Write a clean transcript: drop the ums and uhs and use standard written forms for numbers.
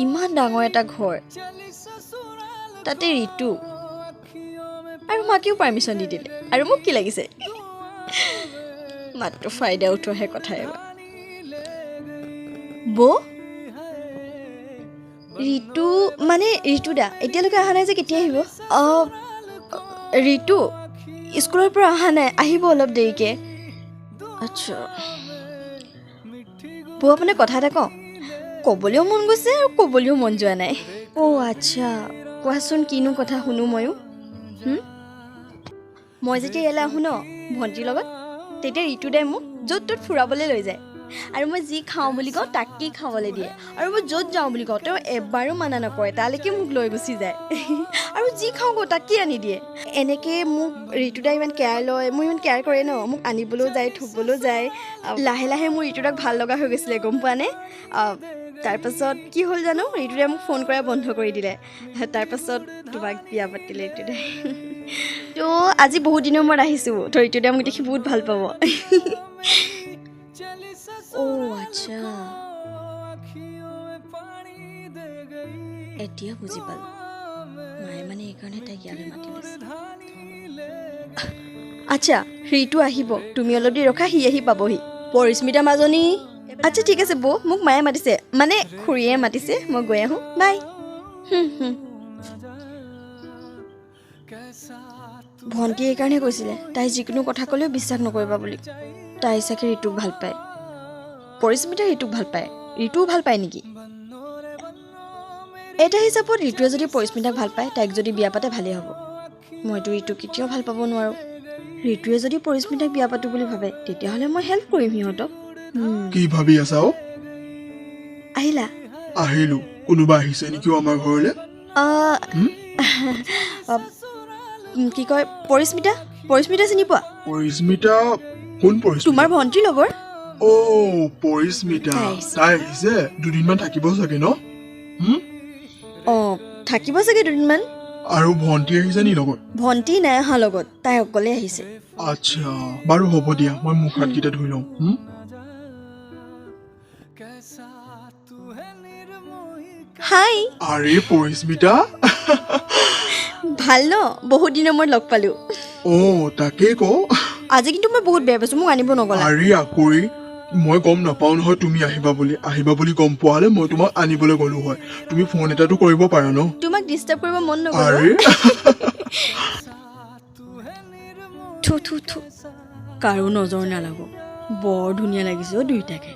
ইমান ডাঙৰ এটা ঘৰ, তাতে ঋতু আৰু মাকেও পাৰ্মিশ্যন দি দিলে, আৰু মোক কি লাগিছে? মাত্ৰ ফাইদা উঠোৱাহে কথা। এবাৰ বৌ, ঋতু মানে ঋতু দা এতিয়ালৈকে অহা নাই যে, কেতিয়া আহিব? অঁ, ঋতু স্কুলৰ পৰা অহা নাই, আহিব অলপ দেৰিকৈ। আচ্ছা বৌ, আপোনাক কথা এটা কওঁ, ক'বলৈও মন গৈছে আৰু ক'বলৈও মন যোৱা নাই। অ' আচ্ছা, কোৱাচোন, কিনো কথা, শুনো ময়ো। মই যেতিয়া ইয়ালৈ আহোঁ ন ভণ্টিৰ লগত, তেতিয়া ঋতুদাই মোক য'ত ত'ত ফুৰাবলৈ লৈ যায় আৰু মই যি খাওঁ বুলি কওঁ তাকেই খাবলৈ দিয়ে, আৰু মই য'ত যাওঁ বুলি কওঁ তেওঁ এবাৰো মানা নকৰে, তালৈকে মোক লৈ গুচি যায় আৰু যি খাওঁ কওঁ তাকেই আনি দিয়ে। এনেকৈ মোক ঋতুদাই ইমান কেয়াৰ লয়, মোক ইমান কেয়াৰ কৰে ন, মোক আনিবলৈও যায়, থ'বলৈও যায়। লাহে লাহে মোৰ ঋতুদাক ভাল লগা হৈ গৈছিলে, গম পোৱা নে? তাৰপাছত কি হ'ল জানো, ঋতুদাই মোক ফোন কৰা বন্ধ কৰি দিলে। তাৰপাছত তোমাক বিয়া পাতিলে ঋতুদাই। তো আজি বহুত দিনৰ মূৰত আহিছোঁ, তো ঋতুদাই মোক দেখি বহুত ভাল পাব। অ' আচ্ছা, এতিয়া বুজি পালোঁ, মায়ে মানে এইকাৰণে তাইক ইয়ালৈ মাতি লৈছে। আচ্ছা, ঋতু আহিব, তুমি অলপ দেৰি ৰখা, সি আহি পাবহি। পৰিস্মিতা মাজনী। আচ্ছা ঠিক আছে বৌ, মোক মায়ে মাতিছে, মানে খুৰীয়ে মাতিছে, মই গৈ আহোঁ, বাই। ভণ্টিয়ে এইকাৰণে কৈছিলে তাই যিকোনো কথা ক'লেও বিশ্বাস নকৰিবা বুলি। তাই চাগে ঋতুক ভাল পায়, পৰিস্মিতা ঋতুক ভাল পায়, ঋতুও ভাল পায় নেকি? এটা হিচাপত ঋতুৱে যদি পৰিস্মিতাক ভাল পায়, তাইক যদি বিয়া পাতে ভালেই হ'ব। মইতো ঋতুক কেতিয়াও ভাল পাব নোৱাৰোঁ। ঋতুৱে যদি পৰিস্মিতাক বিয়া পাতো বুলি ভাবে, তেতিয়াহ'লে মই হেল্প কৰিম সিহঁতক। কি ভাবি আছা অ'? আহিলা? আহিলো। কোনোবা আহিছে নেকি আমাৰ ঘৰলে? কি কয়, পৰিস্মিতা, পৰিস্মিতা চিনি পোৱা? পৰিস্মিতা কোন? পৰিস্মিতা তোমাৰ ভণ্টিৰ লগৰ। অ' পৰিস্মিতা, তাই আহিছে, দুদিনমান থাকিব চাগে ন? অ' থাকিব চাগে দুদিনমান। আৰু ভণ্টি আহিছে নি লগত? ভণ্টি নাই অহা লগত, তাই অকলে আহিছে। আচ্ছা বাৰু হ'ব দিয়া, মই মুখ হাতকেইটা ধুই লওঁ। হাই। আৰে পৰিস্মিতা, ভাল ন? বহুত দিনৰ মূৰত লগ পালো। অ' তাকেই ক। আজি কিন্তু মই বহুত বেয়া পাইছো, মোক আনিব নগ'লা। আৰে আকুৰি, মই গম নাপাওঁ নহয় তুমি আহিবা বুলি। আহিবা বুলি গম পোৱা হ'লে মই তোমাক আনিবলৈ গ'লো হয়। তুমি ফোন এটাতো কৰিব পাৰা ন? তোমাক ডিষ্টাৰ্ব কৰিব মন নগ'ল। আৰে থু থু থু, কাৰো নজৰ নালাগো। বৰ ধুনীয়া লাগিছে অ' দুয়োটাকে।